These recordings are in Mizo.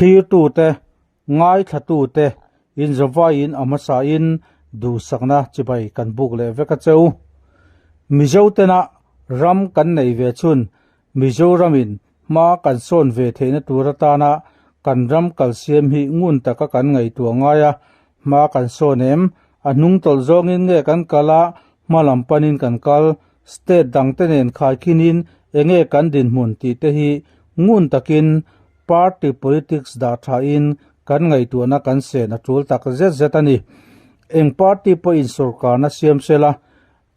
Thlirtute, ngaithlatute inzawvaiin a hmasain duhsakna chibai kan buk leh vek a cheu. Mizotena ram kan nei ve chhun Mizoramin hma kan sawn ve theihna tur atana kan ram kalsiam hi ngun taka kan ngaihtuah ngai a, hma kan sawn em? A hnung tawlh zawngin nge kan kal a, hma lam panin kan kal? State dangte nen khaikhinin enge kan dinhmun tih te hi ngun takin party politics dah thain kan ngaihtuahna kan sen a tul tak zet zet a ni. Eng party pawhin sawrkarna siam sela,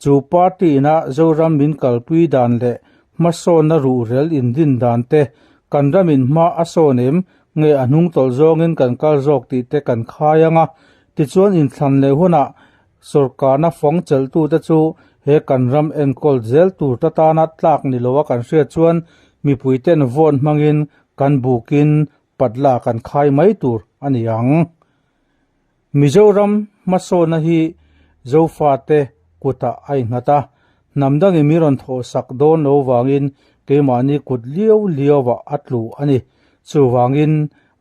Chu party ina Zoram min kalpui dan leh hmasawnna ruhrel indin dan te, kan ramin hma a sawn em, nge a hnung tawlh zawngin kan kal zawk tih te kan khai ang a. Tichuan inthlan leh hunah sawrkarna fawng chelhtute chu he kan ram enkawl zel tur ta tana tlak ni loa kan hriat chuan mipuiten vote hmangin kan bukin patla kan khai mai tur a ni ang. Mizoram hmasawnna hi Zofate kutah a innghat a, hnam dangin min rawn thawhsak dawn lo vangin keimahni kut liau liauah a tlu a ni. Chuvangin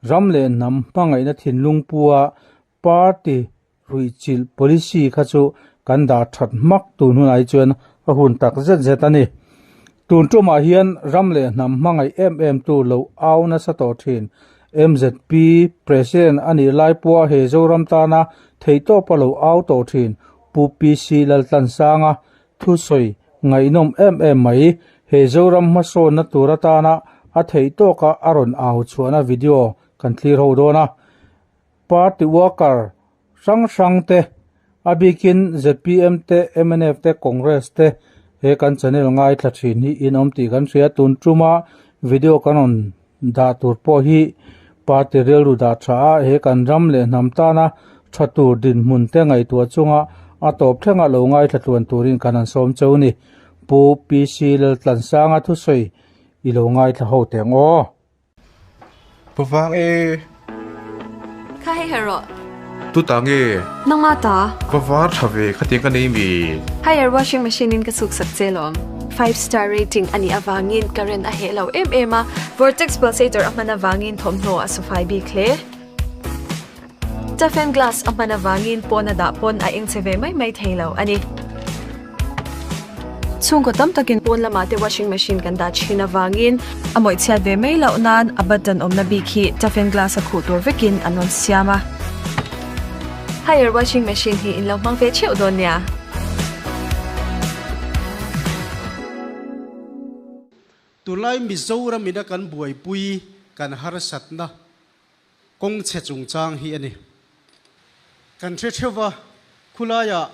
ram leh hnam hmangaihna thinlung pua party ruihchilh policy kha chu kan dah that hmak tun hunah hi chuan a hun tak zet zet a ni. Tun tumah hian ram leh hnam hmangaih em em tu lo au nasa tawh thin MZP President a nih lai pawha he Zoram tana theihtawpa lo au tawh thin Pu PC Laltlansanga thusawi ngaihnawm em em mai. He Zoram hmasawnna tur atana a theihtawka a rawn au chhuahna video kan thlir ho dawn a. Party worker hrang hrang te, a bikin zpm te, mnf te, Congress te he kan channel ngaithla thin hi in awm tih kan hria. Tun tuma video kan rawn dah tur pawh hi party rilru dah tha a, he kan ram leh hnam tana tha tur dinhmun te ngaihtuah chunga a tawp thlenga lo ngaithla tluan turin kan han sawm cheu ni. Pu PC Laltlansanga thusawi i lo ngaithla ho teh ang aw. Pavang e. Kha hei her rawh. Tu ta nge? Nangma ta. Va var tha ve khatiang ka nei mi. Haier washing machine in ka chhuk sak che lawm. Five star rating a nih avangin current a heh lo em em a, vortex pulsator a hman avangin thawmhnaw a sufai bik hle. Toughen glass a hman avangin pawn a dah pawn a eng che ve mai mai thei lo a ni. Chhungkaw tam takin pawn lamah te washing machine kan dah thin avangin a mawih chhiat ve mai loh nan a button awmna bik hi toughen glass a khuh tur vekin an rawn siam a. Haier washing machine hi in lo hmang ve theuh dawn nia. Tunlai Mizoram ina kan buaipui kan harsatna Kawng chhe chungchang hi a ni. Kan hre theuh va, khulaiah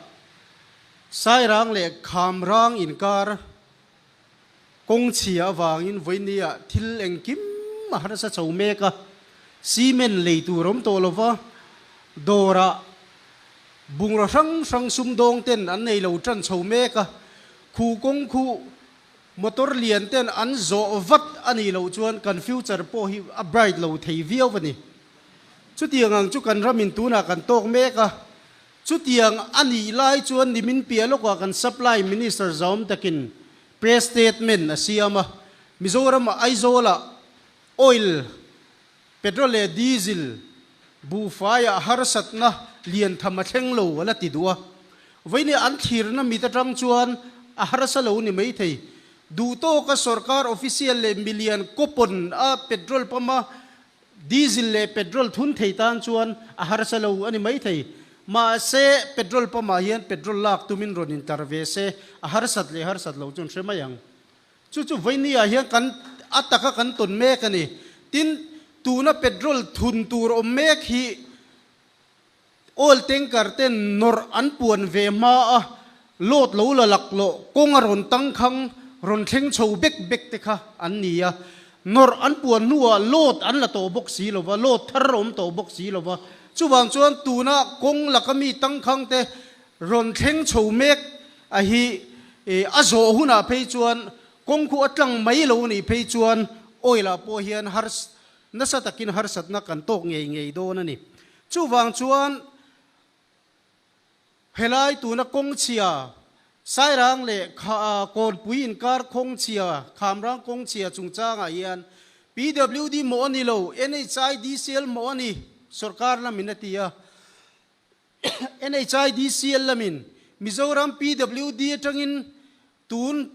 Sairang leh Khamrang inkar kawng chhia avangin vawinia thil engkim a harsa chho mek a, cement lei tur awm tawh lo va, dawrah bungraw hrang hrang sumdawng ten an nei lo tan chho mek a, khu kawng khu Motor lian ten an zawh vat a nih loh chuan kan future pawh hi a bright lo thei viau a ni. Chutiang ang chu kan ramin tunah kan tawk mek a, chutiang a nih lai chuan nimin piah lawkah kan supply minister zaum takin press statement a siam a, Mizoram Aizawlah oil, petrol leh diesel buhfaiah harsatna lian tham a thleng lo a la ti duh a. Vawiin an thlirna mit atang chuan a harsa lo ni mai thei. Duh tawka sorkar official leh milian coupon a petrol pump a diesel leh petrol thun thei tan chuan a harsa lo a ni mai thei. Mahse petrol pump ah hian petrol lak tumin rawn intlar ve se a harsat leh harsat lo chu an hre mai ang. Chu chu vawinia hian kan a taka kan tawn mek a ni. Tin, tuna petrol thun tur awm mek hi oil tanker ten nawrh an puan ve hma a, load lo la lak loh kawng a rawn tangkhang rawn thleng chho bek bek te kha an ni a. Nawrh an puan hnuah load an la tawh bawk si lo va, load thar a awm tawh bawk si lo va. Chuvang chuan tuna kawng laka mi tangkhang te rawn thleng chho mek A hi a zawh hunah phei chuan kawng khu a tlang mai lo nih phei chuan oil ah pawh hian hars nasa takin harsatna kan tawk ngei ngei dawn a ni. Chuvang chuan helai tuna kawng chhia Sairang leh Kawnpui inkar kawng chhia, Khamrang kawng chhia chungchangah hian. PWD mawh a ni lo, NHIDCL mawh a ni, sorkar lamin a ti a. NHIDCL lamin Mizoram PWD atangin tun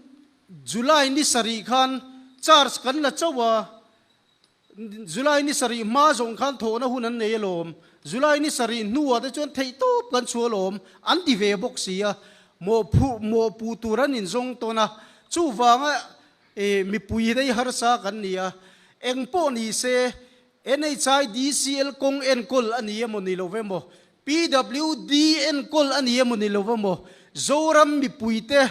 July ni sarih khan charge kan la chauh a, July ni sarih hma zawng khan thawhna hun an nei alawm, July ni sarih hnuah te chuan theihtawp kan chhuah alawm an ti ve bawk si a, mawhphu mawhpuh tur an inzawng tawn a, chuvanga mipui rei harsa kan ni a, engpawh ni se NHIDCL kawng enkawl a ni emaw ni lo ve maw, PWD enkawl a ni emaw ni lo ve maw, Zoram mipuite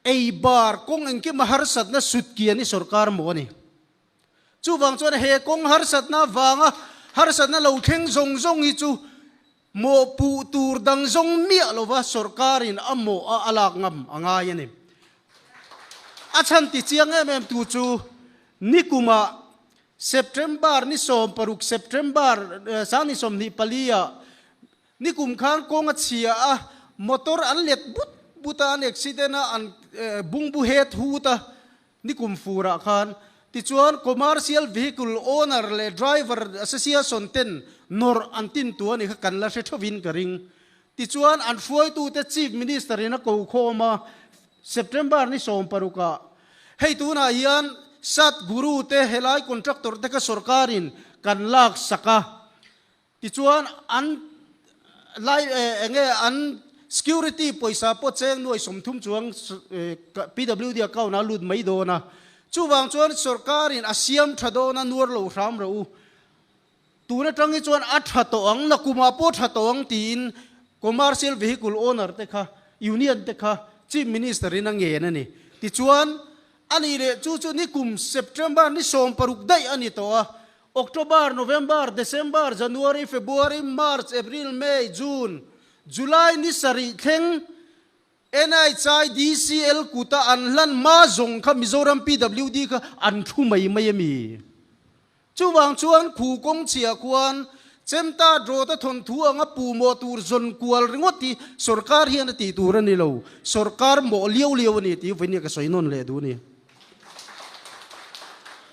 ei bar kawng engkima harsatna sutkian i sorkar maw a ni. Chuvang chuan he kawng harsatna avanga harsatna lo thleng zawng zawng hi chu mawhpuh tur dang zawng miah lova sorkarin a mawh a a lak ngam a ngai a ni. A chhan ti chiang em em tu chu nikumah September ni 16 September sang ni 24 ah Nikum khan kawng a chhia a, motor an let but but a, an accident a, an bungbu het hut a nikum furah khan. Tichuan commercial vehicle owner leh driver association ten nawrh an tin tu a ni kha kan la hre thovin ka ring. Tichuan an hruaitute Chief Minister in a ko khawm a, September ni 16 ah hei tunah hian Sat Guru te helai contractor te kha sorkarin kan lak sak a, Tichuan an lai enge an security pawisa pawh cheng nuai 30 chuang PWD account ah lut mai dawn a. Chuvang chuan sorkarin a siam tha dawn a nuar lo hram rawh u. Tun atang hi chuan a tha tawh ang, nakumah pawh tha tawh ang tiin commercial vehicle owner te kha, union te kha Chief Minister in a ngen a ni. Tichuan a nih leh chu chu nikum September ni 16 daih a ni tawh a, October, November, December, January, February, March, April, May, June, July ni sarih thleng NHIDCL kuta an hlan hma zawng kha Mizoram PWD kha an thu mai mai a mi? Chuvang chuan khu kawng chhia khuan Chemta Drawta thawnthu anga pu mawh tur zawn kual ringawt hi sorkar hian a tih tur a ni lo, sorkar mawh liau liau a ni tih vawiin ka sawi nawn leh duh a ni.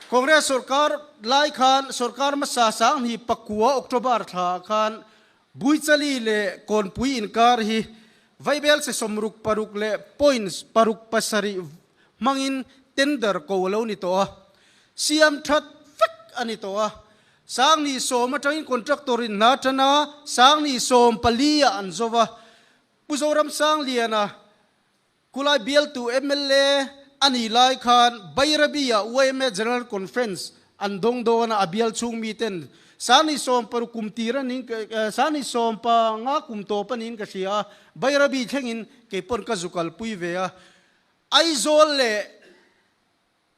Congress sorkar lai khan sorkar hmasa sanghnih pakua October thla ah khan Buichali leh Kawnpui inkar hi Vaibel che 66 leh points paruk pasarih hmangin tender ko a lo ni tawh a, siam that vek a ni tawh a. Sanghnih sawm atangin contractor in hna tan a, sanghnih 14 ah an zo va. Pu Zoram Sangliana Khulai bialtu mla a nih lai khan Bairabi-ah yma General Conference an dawng dawn a, a bial chhung miten Sani 60 kum tir a niin Sani 15 kum tawp a niin ka hria a, Bairabi thlengin kei pawn ka zu kalpui ve a. Aizawl leh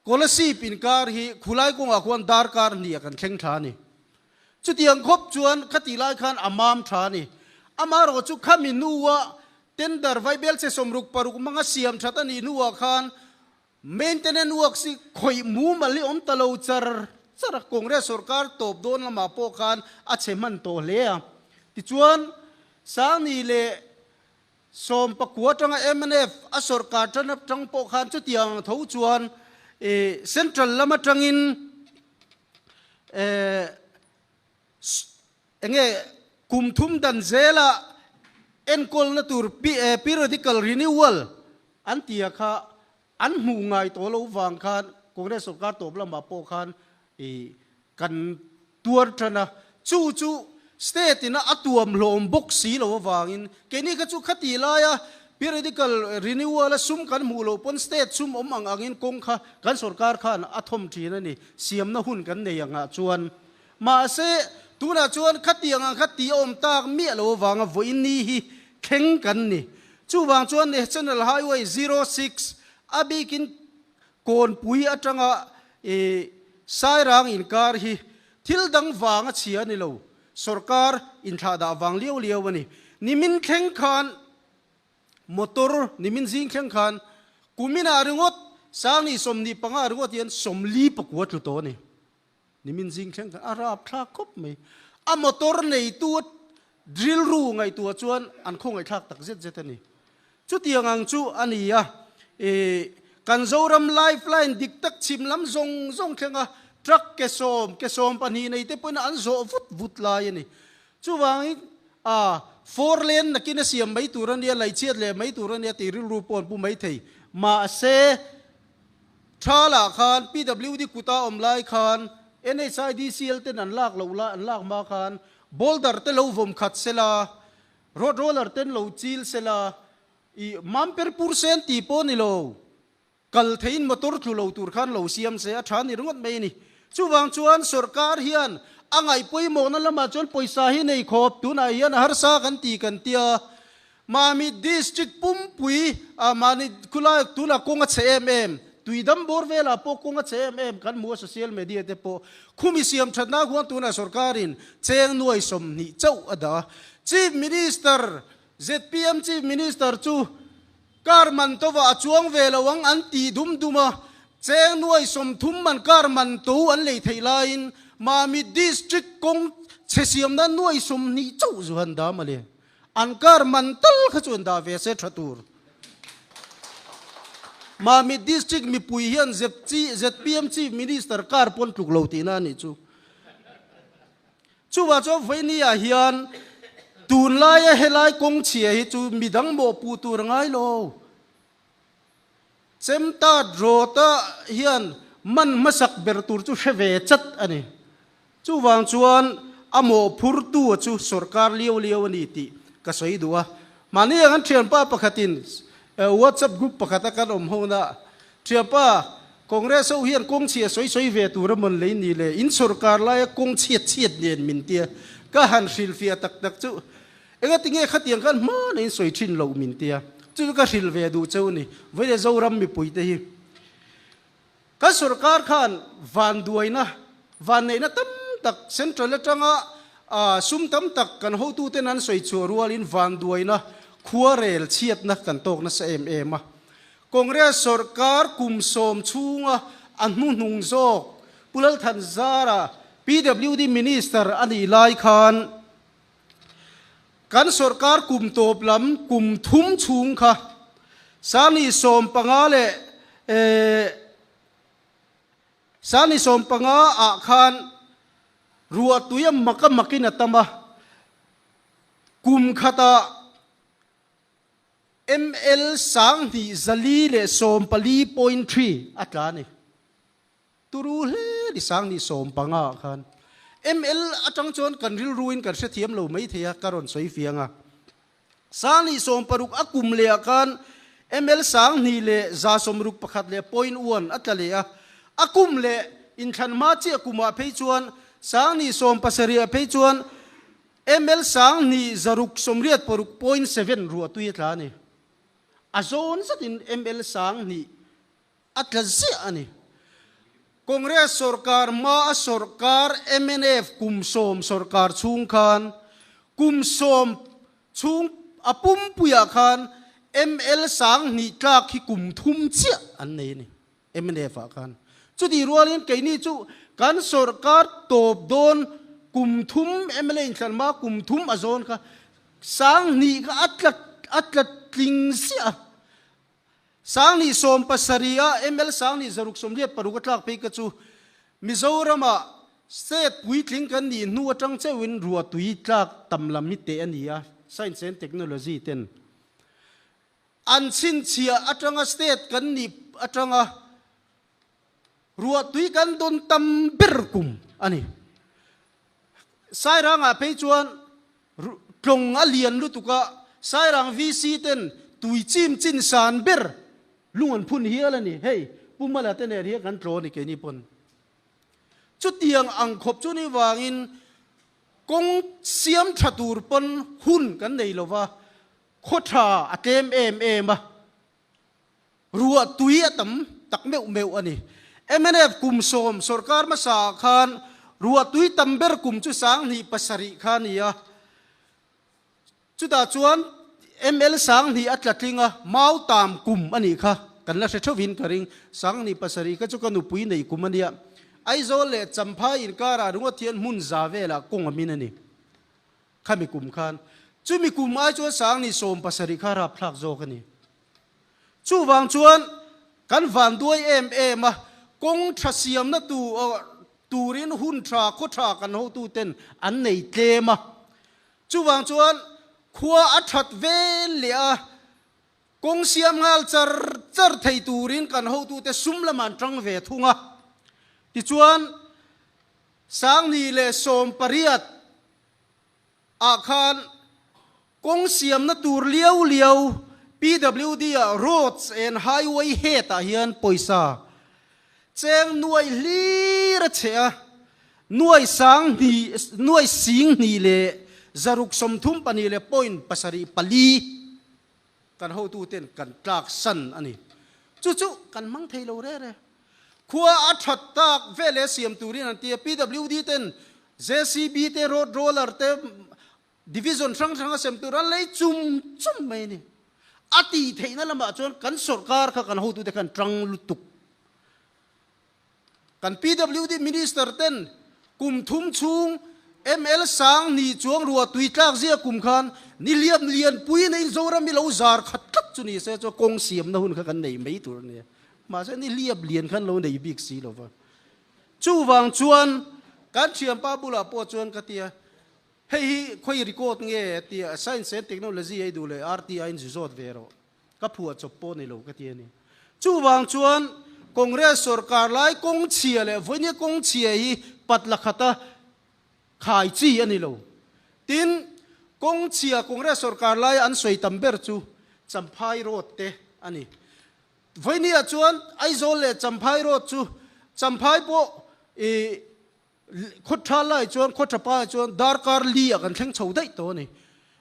Kolasib inkar hi khulai kawngah khuan darkar hnih ah kan thleng tha a ni. Chutiang khawp chuan khatih lai khan a mam tha a ni. Amaherawh chu khami hnua tender vaibel che 66 hmanga siam that a nih hnuah khan maintenance works hi khawih mumal hi awm ta lo char char a, Congress sorkar tawp dawn lamah pawh khan a chhe hman tawh hle a. Tichuan, Sangni leh 19 atanga mnf a sorkar tan atang pawh khan chutiang ang tho chuan Central lam atangin enge kum thum dan zela enkawlna tur periodical renewal an tia kha an hmuh ngai tawh loh vang khan Congress sorkar tawp lamah pawh khan kan tuar tan a, chu chu state ina a tuam hlawm bawk si lo avangin keini kha chu khati laia periodical renewal a sum kan hmuh loh pawn state sum awm ang angin kawng kha kan sorkar khan a thawm thin a ni, siamna hun kan nei angah chuan. Mahse, tunah chuan khatiang ang kha tih a awm tak miah lo avanga vawiin ni hi thleng kan ni. Chuvang chuan National Highway 06 a bikin Kawnpui atanga i Sairang inkar hi thil dang vang a chhia a ni lo, sorkar inthlahdah vang liau liau a ni. Nimin thleng khan motor, nimin zing thleng khan kuminah ringawt Sangni 25 ringawt hian 44 tlu tawh a ni. Nimin zing thleng khan a rap thlak khawp mai. A motor neitu rilru ngaihtuah chuan an khawngaihthlak tak zet zet a ni. Chutiang ang chu a ni a, i kan Zoram lifeline dik tak chhim lam zawng zawng thlenga Truck ke sawm, ke 12 nei te pawhin an zawh vut vut lai a ni. Chuvangin a four lane nakin a siam mai tur a nia, laichhiat leh mai tur a nia tih rilru pawh an pu mai thei. Mahse, Thala khan PWD kuta awm lai khan NHIDCL ten an lak loh lai, an lak hma khan boulder te lo vawm khat sela, road roller ten lo chil sela, i mamper pur sen tih pawh ni lo. Kal theiin motor tlu lo tur khan lo siam se a tha ni ringawt mai a ni. Chuvang chuan sorkar hian a ngaih pawimawhna lamah chuan pawisa hi nei khawp tunah hian a harsa kan ti kan tia. Mahni district pumpui ah mahni khulai tunah kawng a chhe em em, tuidam bawr velah pawh kawng a chhe em em kan hmu a social media te pawh khumi siam thatna khuan tunah sorkarin cheng nuai 20 chauh a dah a. Chief Minister zpm Chief Minister chu Car man tova a chuang ve lo ang an ti dum dum a, cheng nuai 30 man car man to an lei theih laiin Mami District kawng chhe siamna nuai 20 chauh zu han dah mawle. An car man tal kha chu an dah ve se tha tur. Mami District mipui hian zpm Chief Minister car pawn tluk lo tihna a nih chu. Chuvah chuan vawinia hian tunlaia helai kawng chhia hi chu midang mawhpuh tur a ngai lo. Chemtat rawta hian man hmasak ber tur chu hre ve chat a ni. Chuvang chuan a mawhphurtu chu sorkar liau liau a ni tih ka sawi duh a. Mahni ang an thianpa pakhatin WhatsApp group pakhata kan awm hona Thianpa, Congress ho hian kawng chhia sawi sawi ve tur a mawn lei ni le, in sorkar laia kawng chhiat chhiat nen min tia, ka han hrilhfiah tak tak chu engati nge khatiang khan hmana in sawi thin loh min tia, chu chu ka hrilh ve duh cheu ni, vawiin Zoram mipui te hi kan sorkar khan vanduaina, vanneihna tam tak central atanga sum tam tak kan hotuten an sawi chhuah rualin vanduaina khuarel chhiatna kan tawk nasa em em a. Congress sorkar kum 10 chhunga a hnuhnung zawk Pu Lalthanzara PWD Minister a nih lai khan kan sorkar kum tawp lam kum thum chhung kha Sangni 15 leh Sangni 15 ah khan ruahtui a mak a makin a tam a, kum khatah ML 2414.3 a tla a ni. Turu hle ni 2015 ah khan. ML atang chuan kan rilruin kan hrethiam lo mai thei a, ka rawn sawi fiang a. 2016 a kum leh ah khan ML 2161.1 a tla leh a. A kum leh inthlan hma chiah kumah phei chuan 2017 ah phei chuan ML 2686.7 ruah tui a tla a ni. A zawn zatin ML 2000 a tla ziah a ni. Congress sorkar hma a sorkar mnf kum 10 sorkar chhung khan kum 10 chhung a pumpuiah khan ML 2000 tlak hi kum thum chiah an nei a ni. Mnf ah khan. Chutih rualin keini chu kan sorkar tawp dawn kum thum mla inthlan hma kum thum a zawn kha 2000 kha a tla a tla tling ziah a. 2017 a ml 2686 a tlak phei kha chu Mizoramah state puitling kan nih hnu atang cheuhin ruahtui tlak tam lam hi teh a ni a, Science and Technology ten. An chhinchhiah atanga state kan nih atanga ruahtui kan dawn tam ber kum a ni. Sairangah phei chuan tlawng a lian lutuk a, Sairang VC ten tui chim chin san ber lung an phun hial a ni. Hei, Pu Mala te nen hian kan tlaw a ni keini pawn. Chutiang ang khawp chu ni vangin kawng siam tha tur pawn hun kan nei lova, Khaw tha a tlem em em a, ruah tui a tam tak meuh meuh a ni. Mnf kum 10 sorkar hmasa ah khan ruah tui tam ber kum chu 2007 kha a ni a, chutah chuan ML 2000 a tla tling a, mau tam kum a nih kha kan la hre theuhin ka ring. 2007 kha chu ka nupui nei kum a nia. Aizawl leh Champhai inkarah ringawt hian hmun za velah kawng a min a ni. Khami kum khan chumi kum ai chuan 2017 kha rapthlak zawk a ni. Chuvang chuan kan van duai em em a, kawng tha siamna tu. turin hun tha, khaw tha kan hotuten an nei tlem a. Chuvang chuan khua a that vel leh a, kawng siam nghal char char thei turin kan hotute sum lamah an tang ve thung a. Tichuan, Sangni leh 18 ah khan kawng siamna tur liau liau PWD ah Roads and Highway Head ah hian pawisa cheng nuai hlir a cheh a, nuai sang hnih nuai sing hnih leh 632 leh point 74 kan hotuten kan tlak san a ni. Chu chu kan hmang thei lo re re. Khua a that tak veleh siam turin an ti a, PWD ten JCB te road roller te division hrang hrang a sem tur an lei chum chum mai a ni. A tih theihna lamah chuan kan sawrkar kha kan hotute khan tang lutuk. Kan PWD Minister ten kum thum chhung ML sang ni chuang ruah tui tlak zia kum khan ni liam lian pui nei Zoram hi lo zar khat tlat chu ni se chuan kawng siamna hun kha kan nei mai tur a nia. Mahse ni liam lian khan lo nei bik si lova. Chuvang chuan kan thianpa bulah pawh chuan ka ti a, hei hi khawi record nge a ti a, Science and Technology ei duh leh RTI in zu zawt ve rawh, ka phuah chawp pawh ni lo ka ti a ni. Chuvang chuan Congress sorkar lai kawng chhia leh vawinia kawng chhia hi pat la khata khai chi a ni lo. Tin, kawng chhia Congress sorkar laia an sawi tam ber chu Champhai Road te a ni. Vawinia chuan Aizawl leh Champhai road chu Champhai pawh i khaw tha lai chuan khaw tha pa chuan darkar li ah kan thleng chho daih tawh a ni.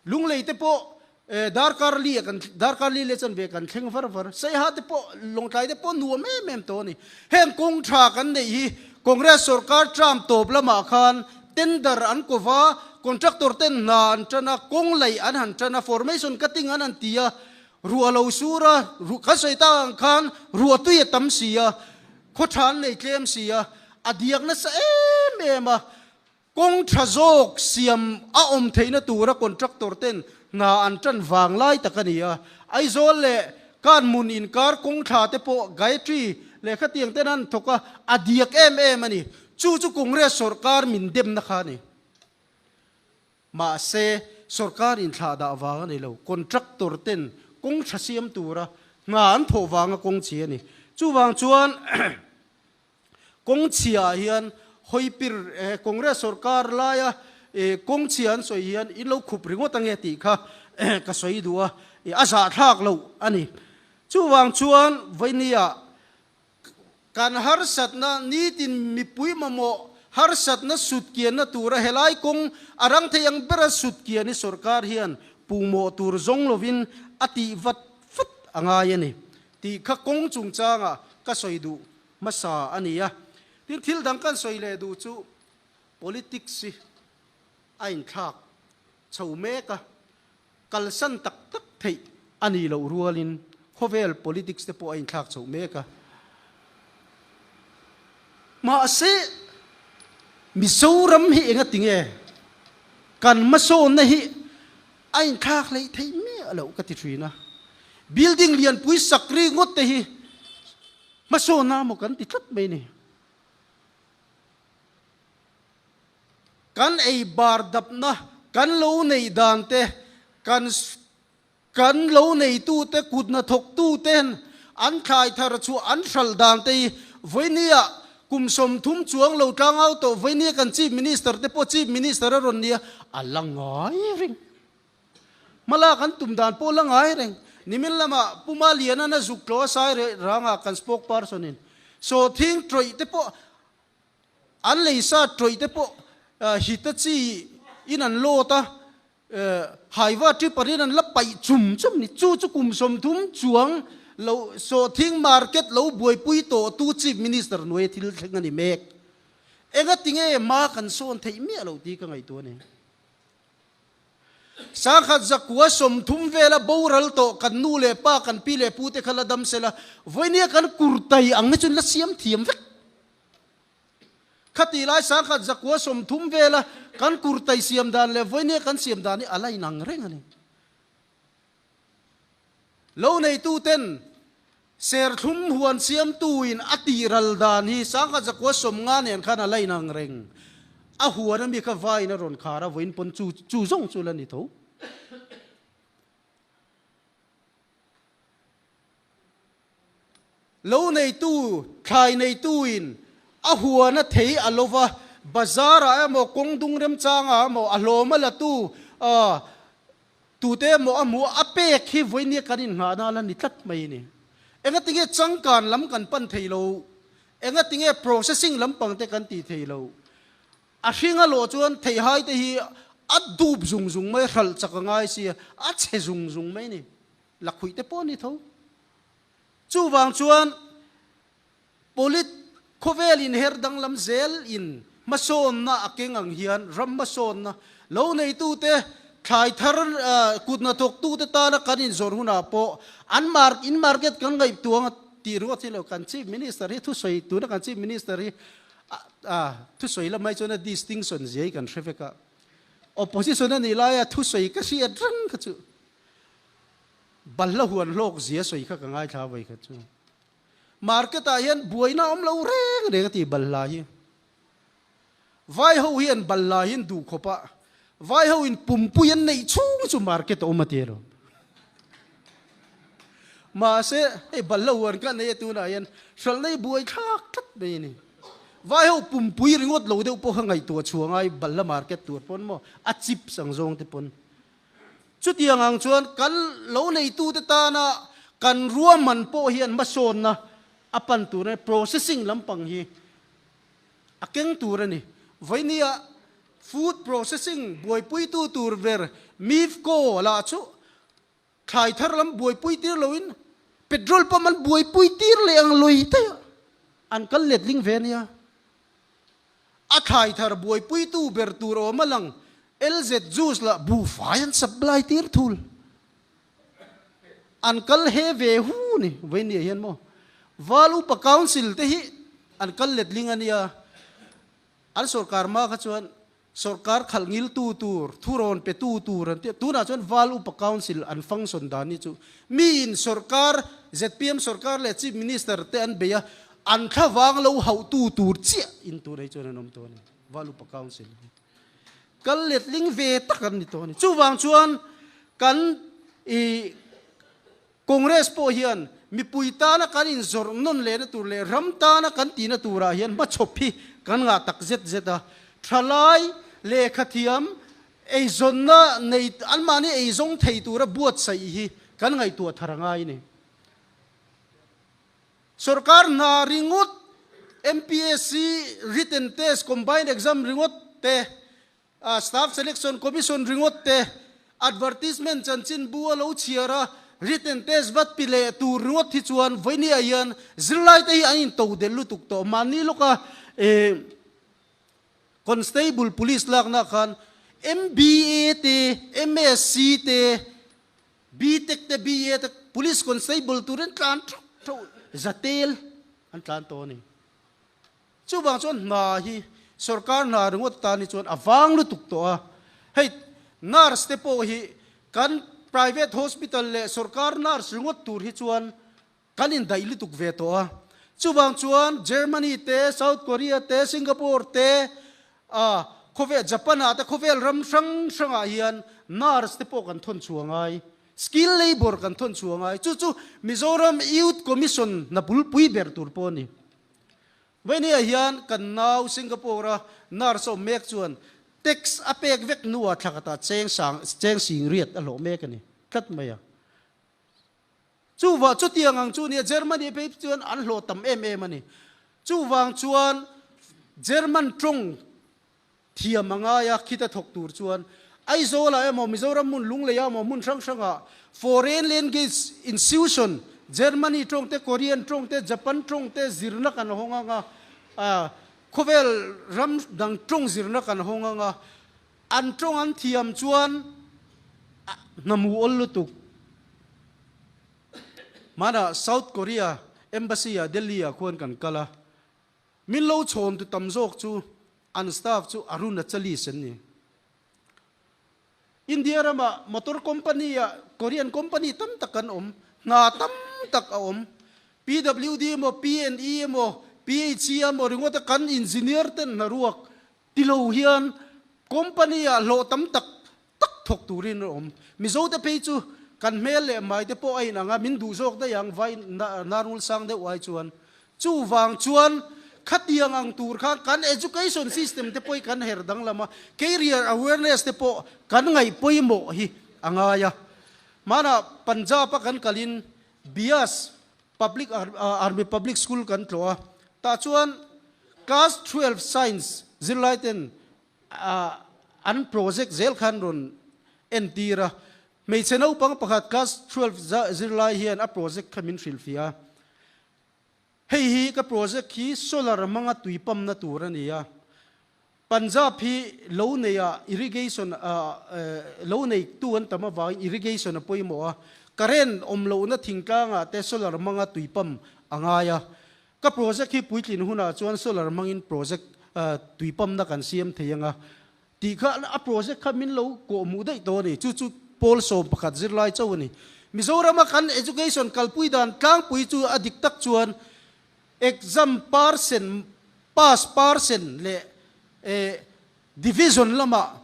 Lunglei te pawh darkar li ah kan darkar li leh chanve kan thleng var var. Saiha te pawh Lawngtlai te pawh nuam em em tawh a ni. Heng kawng tha kan neih hi Congress sorkar term tawp lamah khan tender an ko va, contractor ten hna an tan a, kawng laih an han tan a, formation cutting an han ti a, Ruah lo sur a, ruah kan sawi tak ang khan ruah tui a tam si a, khaw tha an nei tlem si a, a diak nasa em em a, kawng tha zawk siam a awm theihna tura contractor ten hna an tan vang lai tak a ni a. Aizawl leh Kanhmun inkar kawng thla te pawh Gayatri leh khatiang ten an thawk a, a diak em em a ni. Chu chu Congress sawrkar min demna kha a ni. Mahse, sorkar inthlah dah vang a ni lo, contractor ten kawng tha siam tura hna an thawh vanga kawng chhi a ni. Chuvang chuan kawng chhiah hian hawipir Congress sorkar laia kawng chhia an sawi hian in lo khup ringawt ange tih kha ka sawi duh a, a zahthlak loh a ni. Chuvang chuan vawinia Kan harsatna nitin mipui mamawh harsatna sutkianna tura helai kawng a rang thei ang bera sutkian hi sorkar hian puhmawh tur zawng lovin a tih vat vat a ngai a ni tih kha kawng chungchanga ka sawi duh hmasa a ni a. Tin, thil dang kan sawi leh duh chu politics hi a inthlak chho mek a. Kalsan tak tak theih a nih loh rualin khawvel politics te pawh a inthlak chhoh mek a. Mahse, Mizoram hi enga tinge kan hmasawnna hi a inthlak hleih theih miah loh ka ti thin a. Building lianpui sak ri ngawt te hi hmasawnna maw kan ti tlat mai ni. Kan ei bar dapna kan lo neih dan te, kan kan lo neitute kut hnathawktu ten an thlai thar chhuah an hralh dan te hi vawinia kum 30 chuang lo tlangau tawh vawinia kan Chief Minister te pawh Chief Minister a rawn nia a la ngai reng. Hmala kan tum dan pawh la ngai reng. Nimin lamah Pu Maliana'n a zuk tlaw a sai reh rangah kan spokesperson in sawhthing tawih te pawh An leisa tawih te pawh Hitachi in an load a, Haiva tripper in an la paih chum chum ni. Chu chu kum 30 chuang lo sawhthing market lo buaipui tawh tu Chief Minister hnuaia thil thleng a ni mek. Engatinge hma kan sawn theih miah loh tih ka ngaihtuah a ni. Sangkhat zakua 30 vela boral tawh kan nu leh pa kan pi leh pu te kha la dam sela, vawinia kan kurtai ang hi chu la siam thiam vek. Khati lai sangkhat zakua 30 vela kan kurtai siam dan leh vawinia kan siam dan hi a la inang reng a ni. Lo neitu ten. Serthlum huan siamtuin a tih ral dan hi 1950 nen khan a la inang reng. A huan ami kha vaiin a rawn khar a, vawiin pawn chu chu zawng chu la ni tho. Lo neitu, thlai neituin a huan a thei a lo va, bazar-ah emaw, kawng dung remchangah emaw, a hlawm a latu, tute emaw a hmuh a pek hi vawinia kan inngahna la ni tlat mai a ni. Engatinge changkan lam kan pan thei lo? Engatinge processing lampang te kan tih thei lo? A hring a lawh chuan theihai te hi a dup zung zung mai, hralh chak a ngai si a, a chhe zung zung mai a ni. Lakhuih te pawh a ni tho. Chuvang chuan polit khawvel inher danglam zel in hmasawnna a keng ang hian ram hmasawnna lo neitute thlai thar kut hnathawktute tana kan inzawrh hunah pawh an mark in market kan ngaihtuang a tih ringawt hi lo kan Chief Minister hi thusawi tuna kan Chief Minister hi thusawi lamai chuan a distinction zia hi kan hre vek a opposition a nih laia thusawi ka hriat reng kha chu Balhla huan hlawk zia sawi kha ka ngaithla vawi khat chu. Market ah hian buaina a awm lo reng reng a ti balhla hi. Vai ho hian balhla hi an duh khawp a, vai ho in pumpui an neih chhung chu market a awm a ti alawm. Mahse hei balhla huan ka nei a tunah hian hralhna hi buai thlak tlat mai a ni. Vai ho pumpui ringawt lo deuh pawh kha ngaihtuah chhuah ngai balhla market tur pawn maw a chips ang zawng te pawn. Chutiang ang chuan kan lo neitute tana kan ruahman pawh hian hmasawnna a pan tur a ni, processing lampang hi a keng tur a ni. Vawinia food processing buaipuitu tur ber MIFCO lah chu thlai thar lam buaipui tir loin petrol pump an buaipui tir leh ang lui daih a, an kal letling ve a nia. A thlai thar buaipuitu ber tur awm a lang, LZ juice lah buhfai an supply tir thul. An kal he ve hu ni, vawinia hian maw. Val Upa Council te hi an kal letling a nia. An sorkar hma kha chuan sorkar khalh ngiltu tur, thurawn petu tur an ti a. Tunah chuan Val Upa Council an function dan hi chu miin sorkar, zpm sorkar leh Chief Minister te an bei a, An thlavang lo hauhtu tur chiah in tunah hi chuan an awm tawh a ni. Valupa Council hi kal letling ve tak an ni tawh a ni. Chuvang chuan kan i Congress pawh hian mipui tana kan inzawrh nawn lehna tur leh ram tana kan tihna turah hian hmachhawp hi kan ngah tak zet zet a. Thalai, lehkhathiam, eizawnna nei anmahni eizawng thei tura buatsaih hi kan ngaihtuah thar a ngai a ni. Sorkar hna ringawt, MPSC written test combined exam ringawt te, Staff Selection Commission ringawt te, advertisement chanchinbu a lo chhiar a, written test vat pi leh tur ringawt hi chuan vawinia hian zirlaite hi an into del lutuk tawh. Mahni lawka Constable Police lakna khan MBA te, MSc te, B-Tech te BA te Police Constable turin tlan theuh theuh zatel an tlan tawh a ni. Chuvang chuan hna hi sorkar hna ringawt tan hi chuan a vang lutuk tawh a. Hei nurse te pawh hi kan private hospital leh sorkar nurse ringawt tur hi chuan Kan indaih lutuk ve tawh a. Chuvang chuan Germany te, South Korea te, Singapore te, ah khawvel Japan ah te khawvel ram hrang hrangah hian nurse te pawh kan thawn chhuah ngai. Skill labour kan thawn chhuah ngai. Chu chu Mizoram Youth Commission hna bulpui ber tur pawh a ni. Vawinia hian kan nau Singapore a nurse awm mek chuan tax a pek vek hnuah thla khatah cheng sang cheng sing riat a hlawh mek a ni tlat mai a. Chuvah chutiang ang chu nia Germany phei chuan an hlawh tam em em a ni. Chuvang chuan German tawng thiam a ngai a, khita thawk tur chuan Aizawlah emaw Mizoram hmun Lungleiah emaw hmun hrang hrangah foreign language institution Germany tawng te, Korean tawng te, Japan tawng te zirna kan hawng ang a, khawvel ram dang tawng zirna kan hawng ang a, An tawng an thiam chuan hnamu awl lutuk. Hmanah South Korea Embassy ah Delhi ah khuan kan kal a, min lo chhawn tu tam zawk chu an staff chu Arunachalis an ni. India ramah motor company ah Korean company tam tak an awm, hna tam tak a awm. PWD emaw, PNE emaw, PHE emaw ringawta kan engineer ten hnaruak ti lo hian company ah hlawh tam tak tak thawk turin a awm. Mizo te phei chu kan hmel leh hmai te pawh a inang a, min duh zawk daih ang vai narul sang deuh ai chuan. Chuvang chuan khatiang ang tur khan kan education system te pawh hi kan her danglam a, career awareness te pawh kan ngaih pawimawh hi a ngai a. Hmanah Punjab a kan kalin Bias Public Army Public School kan tlawh a, tah chuan class 12 science zirlai ten an project zel khan rawn entir a. Hmeichhe naupang pakhat class 12 zirlai hian a project kha min hrilhfiah a. Hei hi ka project hi solar hmanga tui pump na tur a ni a. Punjab hi lo neia irrigation lo neitu an tam avangin irrigation a pawimawh a, current awm lohna thingtlangah te solar hmanga tui pump a ngai a. Ka project hi puitlin hunah chuan solar hmangin project tui pump na kan siam thei anga tih kha a project kha min lo kawhhmuh daih tawh a ni. Chu chu pawl 11 zirlai chauh a ni. Mizorama kan education kalpui dan tlangpui chu a dik tak chuan Exam percent, pass percent leh division lamah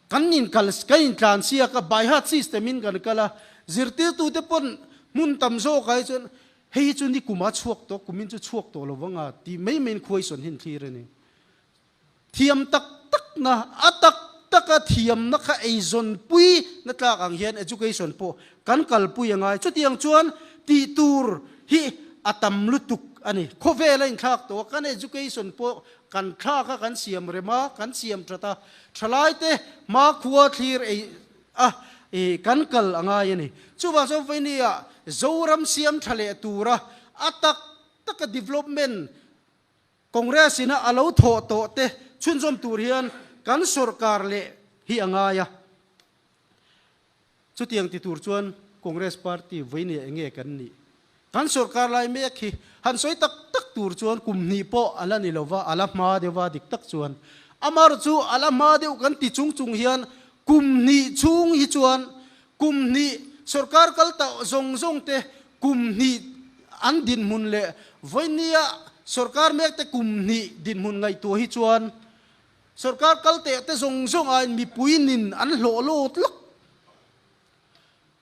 kan inkal, kan intlan siak a, by heart system in kan kal a, zirtirtute pawn hmun tam zawkah hi chuan hei hi chu ni kuma chhuak tawh, kumin chu chhuak tawh lo vang a tih mai maiin khuaihsawn hi an thlir a ni. Thiam tak takna, a tak taka thiamna kha eizawnpui na tlak ang hian education pawh kan kalpui a ngai. Chutiang chuan tih tur hi a tam lutuk a ni. Khawvel a inthlak tawh a, kan education pawh kan thlak a, kan siam rem a, kan siam that a, thalaite hmakhua thlir ei a kan kal a ngai a ni. Chuvang chuan Vainia Zoram siam tha leh tura a tak taka development Congress ina a lo thawh tawh te chhunzawm tur hian kan sorkar leh hi a ngai a. Chutiang ti tur chuan Congress party vawinia enge kan nih? Kan sorkar lai mek hi han sawi tak tak tur chuan kum hnih pawh a la ni lo va, a la hma deuh va dik tak chuan. Amaherawhchu chu a la hma deuh kan ti chung chung hian kum hnih chhung hi chuan Kum hnih sorkar kal tauh zawng zawng te kum hnih an dinhmun leh vawinia sorkar mek te kum hnih dinhmun ngaihtuah hi chuan sorkar kal teh te zawng zawng aiin mipui nin an hlawh lawt lawk.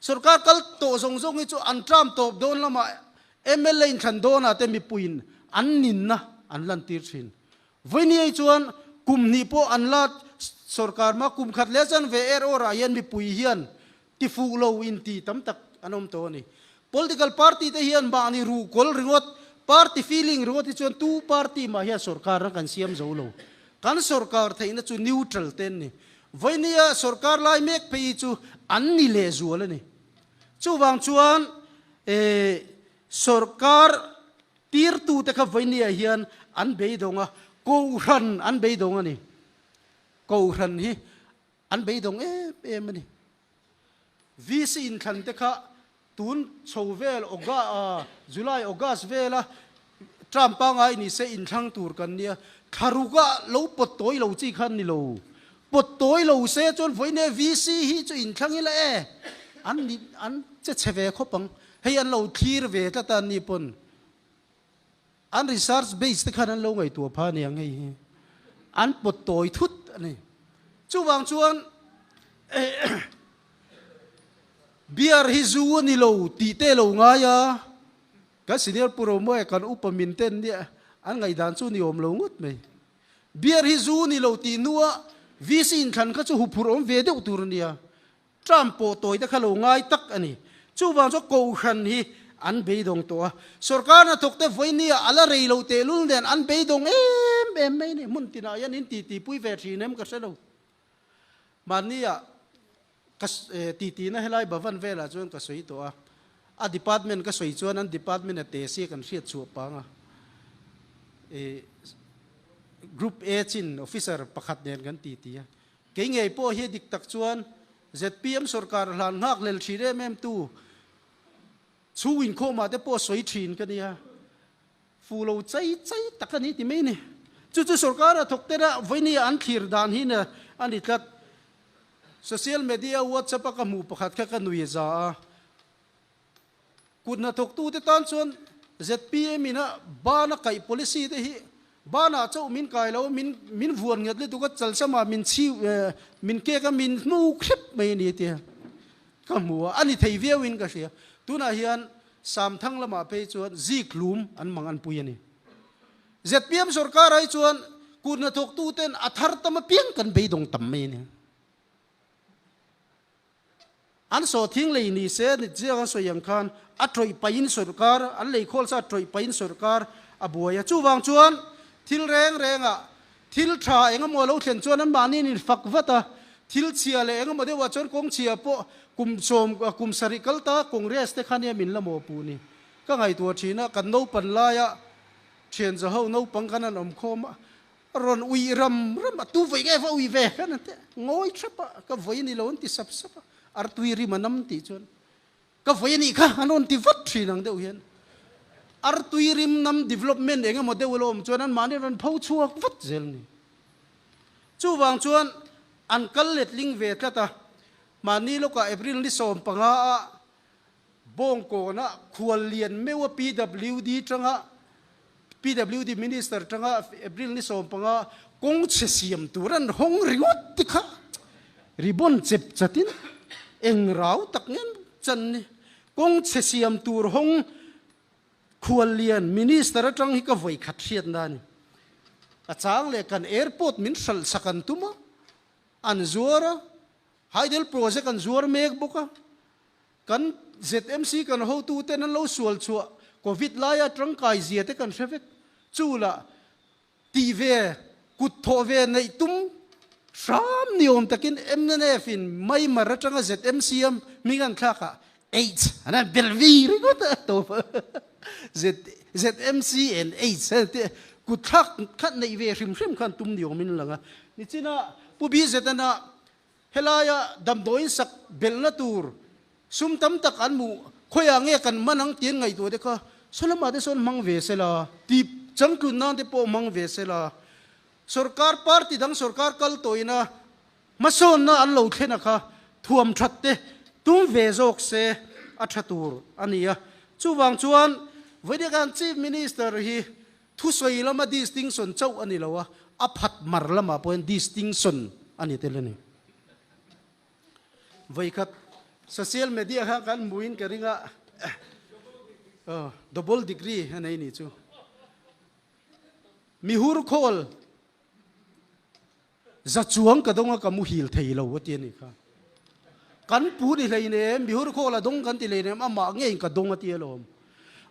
Sorkar kal tawh zawng zawng hi chu an term tawp dawn lamah mla inthlan dawnah te mipuiin an ninna an lantir thin. Vawinia hi chuan kum hnih pawh an la sorkar hma kum khat leh chuan ve er awrah hian mipui hian tifuh lo inti tam tak an awm tawh a ni. Political party te hian mahni ruhkawl ringawt, party feeling ringawt hi chuan tu party mah hian sorkarna kan siam zo lo. Kan sorkar theihna chu neutral te an ni. Vawinia sorkar lai mek phei hi chu an ni lehzual a ni. Chuvang chuan sorkar Tirtute kha vawinia hian an beidawng a, Kohhran an beidawng a ni. Kohhran hi an beidawng em em a ni. VC inthlan te kha tun chho vel July, August vela term pangai ni se inthlang tur kan nia. Thla ruka lo pawt tawi lo chi kha ni lo. Pawt tawi lo se chuan vawinia VC hi chu inthlang ila e, an ni an che chhe ve khawp ang. Hei an lo thlir ve tlat a ni pawn an research base te khan an lo ngaihtuah pha aniang hei hi an pawt tawi thut a ni. Chuvang chuan beer hi zu a ni lo tih te lo ngai a, kan senior Pu Romoe kan upa min ten nia an ngaihdan chu ni awm lo ngawt mai. Beer hi zu ni lo tih hnua VC inthlan kha chu huphurh awm ve deuh tur a nia. Trump pawh tawi te kha lo ngai tak a ni. Chuvang chuan Kohhran hi an beidawng tawh a. Sorkar hnathawk te vawinia a la rei lo tehlul nen an beidawng em em mai a ni. Hmun tinah hian in titi pui ve thin em ka hre lo. Mahnia ka titina helai Bhavan velah chuan ka sawi tawh a. A department ka sawi chuan an department a te sia kan hriat chhuah pang a. Group A chin officer pakhat nen kan titi a. Kei ngei pawh hi dik tak chuan zpm sorkar hlan nghak lel thin em em tu chhung inkhawmah te pawh sawi thin ka nia. Fu lo chai chai tak a ni ti mai ni. Chu chu sorkar a thawk te rah vawinia an thlir dan hi a ni tlat. Social media WhatsApp a ka hmuh pakhat kha ka nui a za a. Kut hnathawktute tan chuan. zpm in a ban a kaih policy te hi banah chauh min kai lo min min vuan nghet lutuk a chalsama min chhiu min kek a min hnuk hrep mai a ni tia ka hmu a, a ni thei viau in ka hria. Tunah hian Samthang lamah phei chuan zik hlum an mang an pui a ni. Zpm sorkar ai chuan kut hnathawktu ten a thar tam apiang kan beidawng tam mai a ni. An sawhthing lei ni se ni chiang an sawi ang khan a tawih pahin sorkar, an lei khawl sa tawih pahin sorkar a buai a. Chuvang chuan thil reng rengah thil tha eng emaw lo thlen chuan anmahni in fak vat a, thil chhia leh eng emaw deuhah chuan kawng chhia pawh kum sawm kum sarih kal ta Congress te kha nia min la mawhpuh ni. Ka ngaihtuah thin a, kan naupan laia thian zaho naupang khan an awm khawm a, Rawn ui ram ram a, tu vawi nge va ui ve khan an ti a, ngawi thrap a, ka vawi a ni lo an ti sap sap a, artui rim a nam tih chuan ka vawi a nih kha an rawn ti vat thin ang deuh hian artui rim nam development eng emaw deuh alo awm chuan anmahni rawn pho chhuak vat zel a ni. Chuvang chuan an kal letling ve tlat a, mahni lawkah April ni 15 ah Bawngkawnah khuallian meuha PWD tanga PWD Minister tanga April ni 15 kawng chhe siam tur an hawng ringawt te kha ribbon chep chatin eng rau tak ngen chan ni kawng chhe siam tur hawng khuallian Minister atang hi ka vawi khat hriat na a ni. A chang leh kan airport min hralh sak an tum a, an zuar a, Hydel project an zuar mek bawk a, kan ZMC kan hotuten an lo sual chhuah Covid laia tangkai zia te kan hre vek. Chu lah tih ve, kut thawh ve neih tum hram ni awm takin mnf in Maimar atanga ZMC a hming an thlak ah H an han bel vi ringawt a tawp a. ZMC and H an ti kut thlak khat neih ve hrim hrim khan tum ni awmin a lang a. Nichina Pu BZ-an a Helaia damdawiin sak belhna tur sum tam tak an hmuh, khawiah nge kan hman ang tih an ngaihtuah te kha saw lamah te sawn hmang ve sela, tih changtlun nan te pawh hmang ve sela. Sorkar party dang sorkar kal tawhina hmasawnna an lo thlen a kha thuam that te tum ve zawk se a tha tur a ni a. Chuvang chuan Vawiin Chief Minister hi Thusawi lama distinction chauh a ni lo a, a phat mar lamah pawh hian distinction a ni tel a ni. Vawikhat social media kha kan hmuin ka ring a, double degree a nei ni chu. Mihur khawl Za chuang ka dawng a ka muhil thei lo a ti a nih kha. Kan pu ni hlei nem, mihur khawl a dawng kan ti hlei nem, amah ngeiin ka dawng a ti alawm.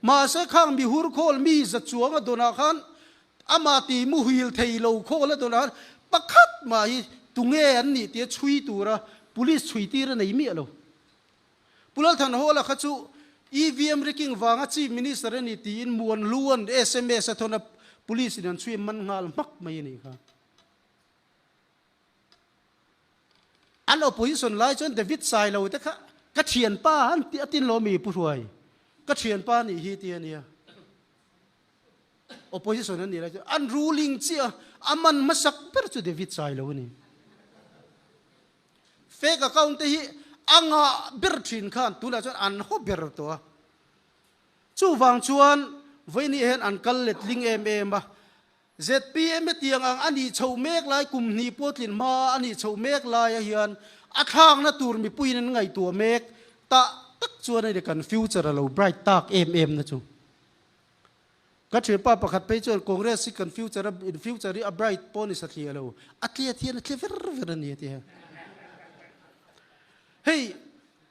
Mahse khang mihur khawl mi za chuang a dawnah khan amah ti muhil thei lo khawl a dawnah khan pakhat mah hi tunge an nih tia chhui tura police chhui tir a nei miah lo. Pu Lalthanhawla kha chu EVM rigging vanga Chief Minister a ni tiin Muan Luan sms a thawn a, police in an chhui man nghal hmak mai a nih kha. An opposition lai chuan David Sailo te kha ka thianpa an ti a tin lo mi Pu Hruai ka thianpa nih hi ti a nia. Opposition an nih lai chuan an ruling chiah a man hmasak ber chu David Sailo a ni. Fake account te hi a ngah ber thin khan tunah chuan an haw ber tawh a. Chuvang chuan vawiin hian an kal letling em em a. Zpm hetiang ang a nih chhoh mek lai kum hnih pawh tlin hma a nih chhoh mek laia hian a thlakna tur mipuiin an ngaihtuah mek tah tak chuan a ni kan future a lo bright tak em em na chu. Ka thianpa pakhat phei chuan Congress hi kan future a in future hi a bright pawh a ni satliah lo, a tliat hian a tli ver ver a ni a ti a. Hei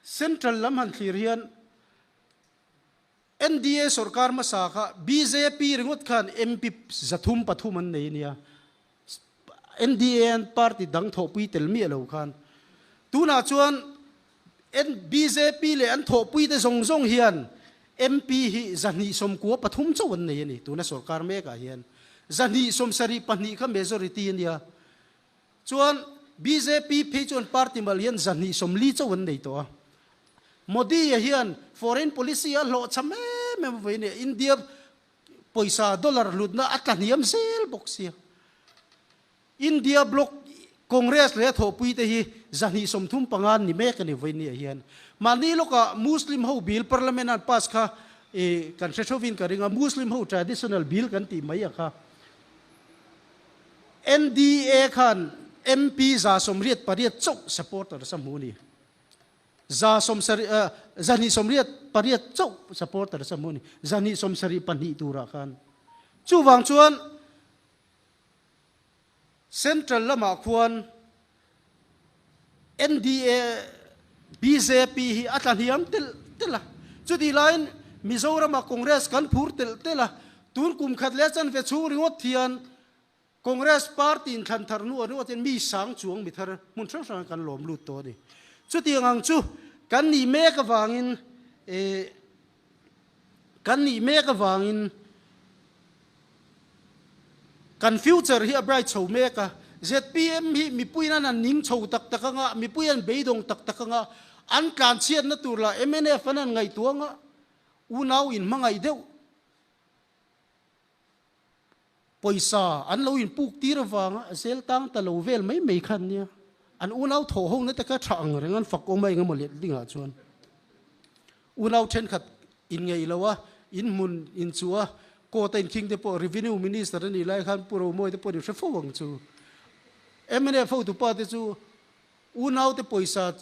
central lam han thlir hian NDA sorkar hmasa kha bjp ringawt khan MP 300 pathum an nei a nia. NDA an party dang thawhpui tel miah lo khan. Tunah chuan bjp leh an thawhpui te zawng zawng hian MP hi 293 chauh an nei a ni tuna sorkar mekah hian. 272 kha majority a nia. Chuan bjp phei chuan party mal hian 240 chauh an nei tawh a. Modi-a hian foreign policy a hlawhchham em em avei nia, India pawisa dollar hlutna a tla hniam zel bawk sia. India bloc Congress leh a thawhpui te hi 235 an ni mek a ni vawinia hian. Mahni lawkah Muslim ho bill parliament an pass kha. I kan hre thovin ka ring a, Muslim ho traditional bill kan tih mai a kha. NDA khan MP 188 chauh supporters a hmu a ni. 170, 288 chauh supporters a hmu a ni. 272 turah khan. Chuvang chuan Central lamah khuan NDA, bjp hi a tla hniam telh telh a, chutih laiin Mizorama Congress kan phur telh telh a, tun kum khat leh chanve chhung ringawt hian Congress party in thlan thar hnuah ringawt hian mi sang chuang mi thar hmun hrang hrangah kan lawm lut tawh a ni. Chutiang ang chu kan nih mek avangin eh kan nih mek avangin Kan future hi a bright chho mek a, zpm hi mipuiin an han ning chho tak tak anga, mipui an beidawng tak tak anga, an tlanchhiatna tur lah mnf an han ngaihtuah anga, unau inhmangaih deuh pawisa an lo inpuk tir avanga zel tang ta lo vel mai mai kha an nia. An unau thawh ho na te kha tha ang reng an fak awm a engemaw let dingah chuan. Unau thenkhat inngeih lo a, in hmun inchuh a, court a inkhing te pawh Revenue Minister a nih lai khan Pu Romawi te pawhin hre fo ang chu. Mnf hotupa te chu unau te pawisa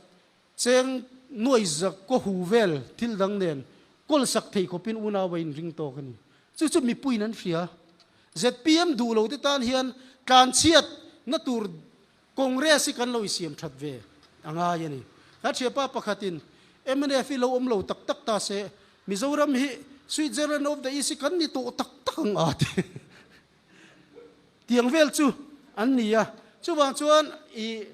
cheng nuai zak kaw hu vel thil dang nen kawl sak thei khawpin unau a inring tawk a ni. Chu chu mipuiin an hria. Zpm duh lo te tan hian tlanchhiat na tur Congress hi kan lo insiam that ve a ngai a ni. Ka thiapa pakhatin mnf hi lo awm lo tak tak ta se, Mizoram hi Switzerland of the East hi kan ni tawh tak tak ang a ti. Tiang vel chu an ni a. Chuvang chuan i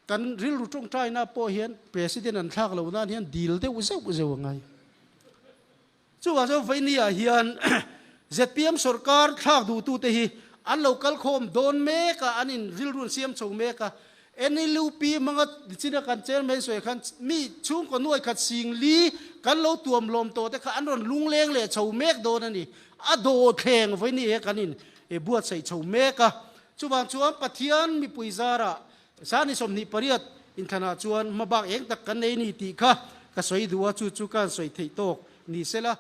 kan rilru tawngtaina pawh hian President an thlak loh nan hian dil deuh zeuh zeuh a ngai. Chuvang chuan Vaini-ah hian zpm sorkar thlak duhtute hi an lo kal khawm dawn mek a, an in rilru an siam chho mek a. NLUP hmanga nichina kan chairman sawi khan mi chhungkaw nuai khat sing li kan lo tuam lawm tawh te kha an rawn lungleng leh chho mek dawn a ni. A dawhthleng Vaini he kan in buatsaih chho mek a. Chuvang chuan Pathian mipui zarah Sani 28 inthlanah chuan hmabak eng tak kan nei ni tih kha ka sawi duh a, chu chu ka han sawi theih tawk ni sela.